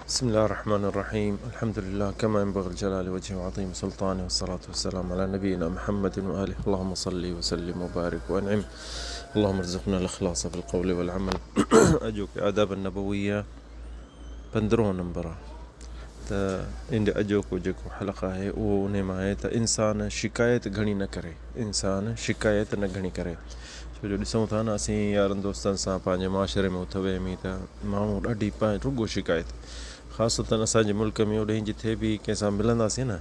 بسم الله الرحمن الرحيم الحمد لله كما ينبغي الجلال وجهه وعظيم سلطانه والصلاة والسلام على نبينا محمد وآله اللهم صل وسلم وبارك وانعم اللهم ارزقنا الاخلاص في القول والعمل اڄوڪي آداب النبويه پندرهون نمبر آ ته ان اڄوڪو جيڪو حلقه آهي اهو انهي مان آهي ته انسان شڪايت گهڻي نه ڪري انسان شڪايت نه گهڻي ڪري ڇو جو ڏسون ٿا نه اسين يارن دوستن سان پنهنجي معاشري ۾ اٿ ويهه ۾ ته ماڻهو ڏاڍي رڳو شڪايت خاصتن اسان جي ملڪ ۾ اوڏهين جٿي به ڪنهن سان ملنداسين نه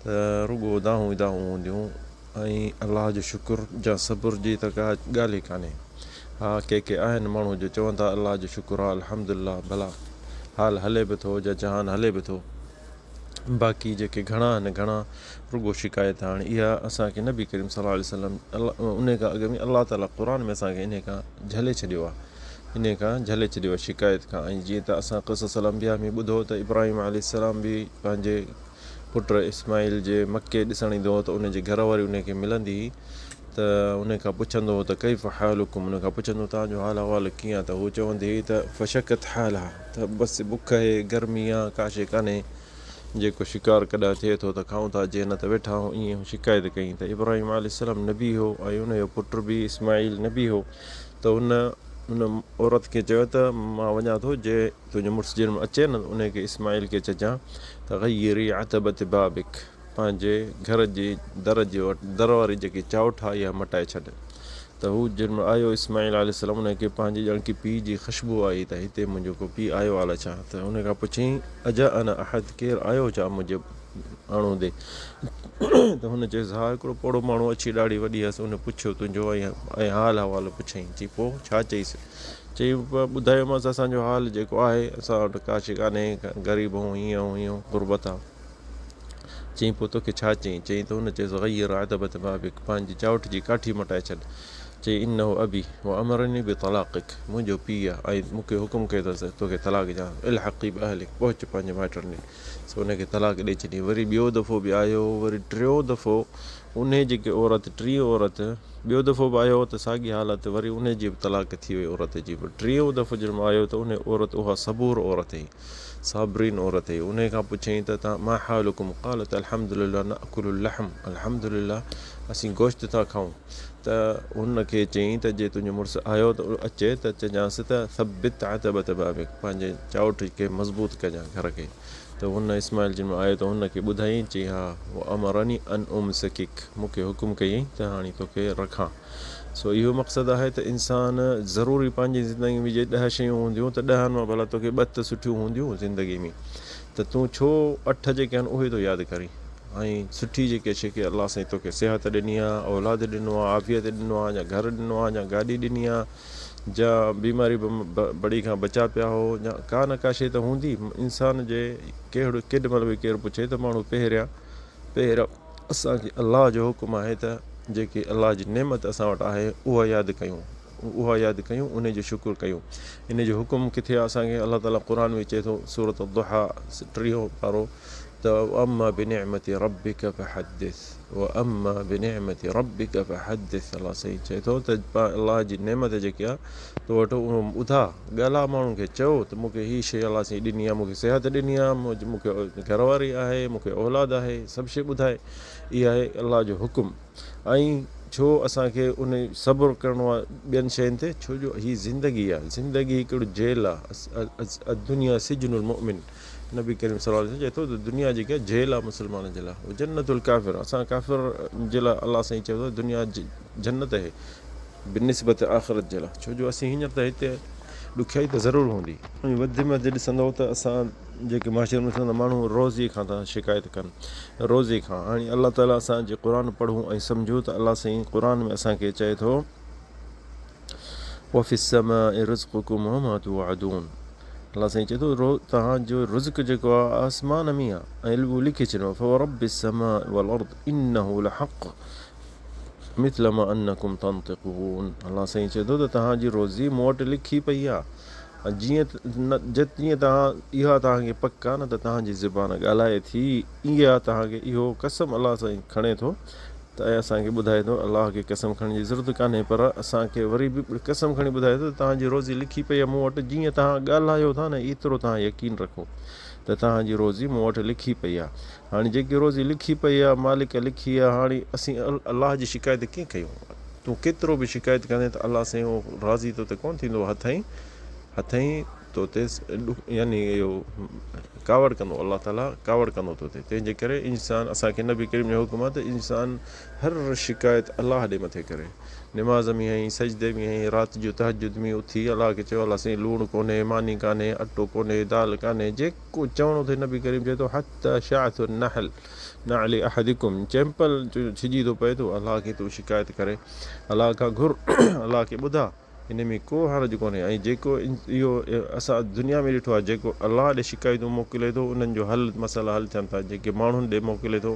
ته رڳو دانهون ئي دانهون هونديون ۽ الله جو شڪر جا صبر جي ته ڪا ڳالهه ئي ڪانهي ها ڪي ڪي آهن ماڻهو جو چون ٿا الله جو شڪر آ الحمدلله ڀلا حال هلي به ٿو جا جهان هلي به ٿو باقي جيڪي گهڻا آهن گهڻا رڳو شڪايت هاڻي اها اسان کي نبي ڪريم صلي الله عليه وسلم انهي کان اڳ ۾ الله تعالي قرآن ۾ اسان کي انهي کان جهلي ڇڏيو آهي انهي کان جهلي ڇڏيو آهي شڪايت کان ۽ جيئن ته اسان قصص الانبياء ۾ ٻڌو ته ابراهيم عليه السلام به پنهنجي پٽ اسماعيل جي مڪي ڏسڻ ايندو هو ته ان جي گهر واري ان کي ملندي هئي ته ان کان پڇندو هو ته ڪيف حالڪم ان کان پڇندو توهان جو حال احوال ڪيئن آهي ته هو چوندي هئي ته فشڪت حالها ته بس بک آهي گرمي آهي ڪا شيء ڪانهي جيڪو شڪار ڪڏهن ٿئي ٿو ته کائون ٿا جي نه ته ويٺا آهيون ائين شڪايت ڪئي ته ابراهيم عليه السلام نبي هو ۽ ان جو پٽ به اسماعيل نبي هو ته ان ان عورت کي چيو ته مان وڃان ٿو جي تنهنجو مڙس جنهن مهل اچي نه ته انهي کي اسماعيل کي چئجان ته غيري عتبة بابڪ پنهنجي گهر جي در جي وٽ در واري جيڪي چائوٺ آهي اها مٽائي ڇڏ ته هو جنهن مهل آيو اسماعيل عليه السلام انهي کي پنهنجي ڄڻ ڪي پيء جي خشبو آئي ته هتي منهنجو ڪو پيء آيو آ الائي ڇا ته انهي کان پڇيائين اجاءنا احد ڪير آيو ڇا منهنجي آڻوندي ته هن چيس ها هڪڙو پوڙهو ماڻهو اڇي ڏاڙهي وڏي هيس ان پڇيو تنهنجو ۽ حال احوال پڇيائين چي پوء ڇا چئيس چئي ٻڌايومانس اسان جو حال جيڪو آهي اسان وٽ ڪا شيء ڪانهي غريب آهيون هيئن آهيون هيئن آهيون غربت آهي چيائين پوء توکي ڇا چيائين چيائين ته هن چيس غير عتبة بابڪ پنهنجي چائوٺ جي ڪاٺي مٽائي ڇڏ چيائين انه ابي وامرني بطلاقڪ منهنجو پيء آهي ۽ مون کي حڪم ڪيو اٿس ته توکي طلاق ڏيان الحقي باهلڪ پهچ پنهنجي مائٽن ڏي سو ان کي طلاق ڏئي ڇڏي وري ٻيو دفعو به آيو وري ٽيون دفعو انهي جيڪي عورت ٽين عورت ٻيو دفعو به آيو ته ساڳي حالت وري انهي جي به طلاق ٿي وئي عورت جي به ٽيون دفعو جڏهن آيو ته انهي عورت اها صبور عورت هئي صابرين عورت هئي انهي کان پڇيائين ته تان ما حالڪم قالت الحمد لله ناڪل اللحم الحمد لله اسين گوشت ٿا کائون ته هن کي چيائين ته جي تنهنجو مڙس آيو ته اچي ته چئجانس ته ثبت عتبة بابڪ پنهنجي چائوٺ کي مضبوط ڪجان گهر کي ته هن اسماعيل جنهن مهل آيو ته هن کي ٻڌايائين چيائين ها وامرني ان امسڪڪ مون کي حڪم ڪيائين ته هاڻي توکي رکان سو اهو مقصد آهي ته انسان ضروري پنهنجي زندگي ۾ جي ڏهه شيون هونديون ته ڏهن مان ڀلا توکي ٻه ته سٺيون هونديون زندگي ۾ ته تون ڇو اٺ جيڪي آهن اهي ٿو ياد ڪرين ۽ سٺي جيڪي شيء کي الله سائين توکي صحت ڏني آ، اولاد ڏنو آ، عافيت ڏنو آ، يا گهر ڏنو آ، يا گاڏي ڏني آ، جا بيماري بڙي کان بچا پيا هو يا ڪا نه ڪا شيء ته هوندي. انسان جي ڪهڙو ڪيڏ مهل به ڪير پڇي ته ماڻهو پهريان پهريان اسان کي الله جو حڪم آهي ته جيڪي الله جي نعمت اسان وٽ آهي اها ياد ڪيون اها ياد ڪيون ان جو شڪر ڪيون ان جو حڪم ڪٿي آهي اسان کي الله تعالي قرآن ۾ چئي ٿو سورة الضحيٰ ٽيهون پارو ته واما بنعمت ربک فحدث واما بنعمت ربک فحدث الله سائين چئي ٿو ته الله جي نعمت جيڪي آهي تو وٽ اهو ٻڌا ڳالها ماڻهن کي چئو ته مون کي هي شيء الله سائين ڏني آهي مون کي صحت ڏني آهي مون کي گهر واري آهي مون کي اولاد آهي سڀ شيء ٻڌائي اها آهي الله جو حڪم ۽ ڇو اسان کي ان صبر ڪرڻو آهي ٻين شين تي ڇو جو هي زندگي آهي زندگي هڪڙو جيل آهي الدنيا سجن المؤمن نبي ڪريم صلي الله عليه وسلم چئي ٿو ته دنيا جيڪا جيل آهي مسلمانن جي لاء جنت الڪافر اسان ڪافر جي لاء الله سائين چيو ته دنيا جنت آهي بنسبت آخرت جي لاء ڇو جو اسين هينئر ته هتي ڏکيائي ته ضرور هوندي. ۽ وڌ ۾ وڌ ڏسندو ته اسان جيڪي معاشري ۾ ڏسندا ماڻهو روزي کان ٿا شڪايت ڪن روزي کان هاڻي الله تعالي اسان جي قرآن پڙهون ۽ سمجهون ته الله سائين قرآن ۾ اسان کي چئي ٿو وفي السماء رزقكم وما توعدون الله سائين چئي ٿو توهان جو رزق جيڪو آهي آسمان ۾ آهي ۽ اهو لکي ڇڏيو فورب السماء والارض انه لحق مثل ما انڪم تنطقون الله سائين چئي ٿو ته توهان جي روزي مون وٽ لکي پئي آهي جيئن جيئن توهان اها توهان کي پڪ آهي نه ته توهان جي زبان ڳالهائي ٿي اها توهان کي اهو قسم الله سائين کڻي ٿو. ته ۽ اسان کي ٻڌائي ٿو الله کي قسم کڻڻ جي ضرورت ڪانهي پر اسان کي وري به قسم کڻي ٻڌائي ٿو ته توهان جي روزي لکي پئي آهي مون وٽ جيئن توهان ڳالهايو ٿا نه ايترو توهان يقين رکو ته توهان جي روزي مون وٽ لکي پئي آهي هاڻي جيڪي روزي لکي پئي آهي مالڪ لکي آهي هاڻي اسين الله جي شڪايت ڪيئن ڪيون تون ڪيترو به شڪايت ڪندين ته الله سائين اهو راضي تو تي ڪونه ٿيندو هٿئين هٿئين تو تي يعني اهو ڪاوڙ ڪندو الله تعالي ڪاوڙ ڪندو تو تي تنهن جي ڪري انسان اسان کي نبي ڪريم جو حڪم آهي ته انسان هر شڪايت الله ڏي مٿي ڪري نماز ۾ آهين سجدي ۾ آهين رات جو تهجد ۾ اٿي الله کي چئو الله سائين لوڻ ڪونهي ماني ڪانهي اٽو ڪونهي دال ڪانهي جيڪو چوڻو اٿئي نبي ڪريم چئي ٿو حتي شعث النحل نعل احدڪم چئمپل ڇڄي ٿو پئي ٿو الله کي تون شڪايت ڪري الله کان گهر الله کي ٻڌاء ان ۾ ڪو حرج ڪونهي ۽ جيڪو اهو اسان دنيا ۾ ڏٺو آهي جيڪو الله ڏي شڪايتون موڪلي ٿو انهن جو حل مسئلا حل ٿين ٿا جيڪي ماڻهن ڏي موڪلي ٿو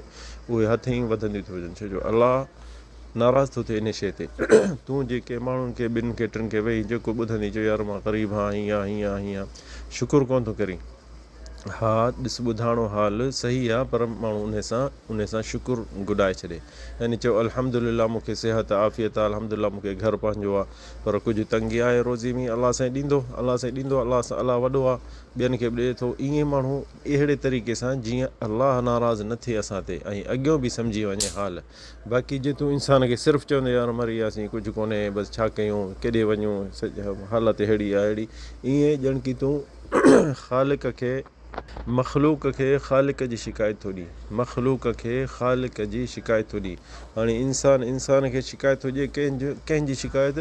اهي هٿ ئي وڌنديون ٿيون وڃن ڇو جو الله ناراض ٿو ٿئي ان شيء تي تون جيڪي ماڻهن کي ٻن کي ٽن کي ويهي جيڪو ٻڌندي چئو يار مان غريب هان هيئن آهيان هيئن آهيان هيئن آهيان شڪر ڪونه ٿو ڪرين ها ڏس ٻڌاڻو حال صحيح آ پر ماڻهو انهي سان انهي سان شڪر گڏائي ڇڏي يعني چئو الحمدلله مون کي صحت عافيت آ الحمدلله مون کي گهر پنهنجو آ پر ڪجهه تنگي آهي روزي ۾ الله سائين ڏيندو الله سائين ڏيندو الله سان الله وڏو آ ٻين کي به ڏئي ٿو ائين ماڻهو اهڙي طريقي سان جيئن الله ناراض نه ٿئي اسان تي ۽ اڳيون به سمجهي وڃي حال باقي جي تون انسان کي صرف چوندين يار مري وياسين ڪجهه ڪونهي بس ڇا ڪيون ڪيڏي وڃون حالت ههڙي آ ههڙي ائين ڄڻ ڪي تون خالق کي مخلوق کي خالق جي شڪايت ٿو ڏين مخلوق کي خالق جي شڪايت ٿو ڏين هاڻي انسان انسان کي شڪايت ٿو ڏئي ڪنهن جو ڪنهن جي شڪايت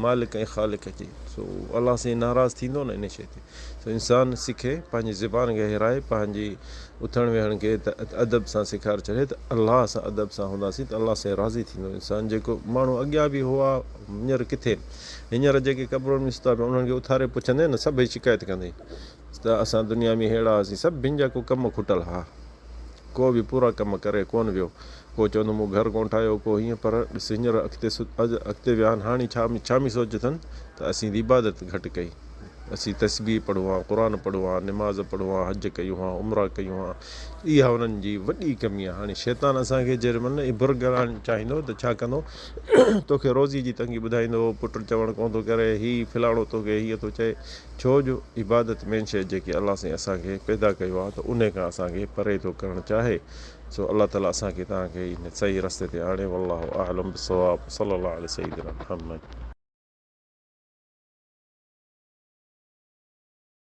مالڪ ۽ خالق جي سو الله سائين ناراض ٿيندو نه ان شيء تي سو انسان سکي پنهنجي زبان کي هيرائي پنهنجي اٿڻ ويهڻ کي ته ادب سان سيکاري ڇڏي ته الله سان ادب سان هونداسين ته الله سائين راضي ٿيندو انسان جيڪو ماڻهو اڳيان به هئا هينئر ڪٿي هينئر جيڪي قبرن ۾ ستا پيا انهن کي اٿاري پڇندين نه سڀئي شڪايت ڪندئي ته اسان دنيا ۾ ههڙا هئاسين سڀن جا ڪو ڪم کٽل ها ڪو به پورا ڪم ڪري ڪونه ويو ڪو چوندو مون گهر ڪونه ٺاهيو ڪو هيئن پر ڏس هينئر اڳتي اڳتي ويا آهن هاڻي ڇا ڇا ۾ سوچ اٿن ته اسين عبادت گهٽ ڪئي اسين تسبيح پڙهون ها قرآن پڙهون ها نماز پڙهون ها حج ڪيون ها عمرا ڪيون ها اها انهن جي وڏي ڪمي آهي هاڻي شيطان اسان کي جيڏي مهل برغلائڻ چاهيندو ته ڇا ڪندو توکي روزي جي تنگي ٻڌائيندو پٽ چوڻ ڪونه ٿو ڪري هي فلاڻو توکي هيئن ٿو چئي ڇو جو عبادت مين شيء جيڪي الله سائين اسان کي پيدا ڪيو آهي ته انهي کان اسان کي پري ٿو ڪرڻ چاهي سو الله تعالي اسان کي توهان کي ان صحيح رستي تي آڻي والله اعلم بالصواب صلي الله علي سيدنا محمد.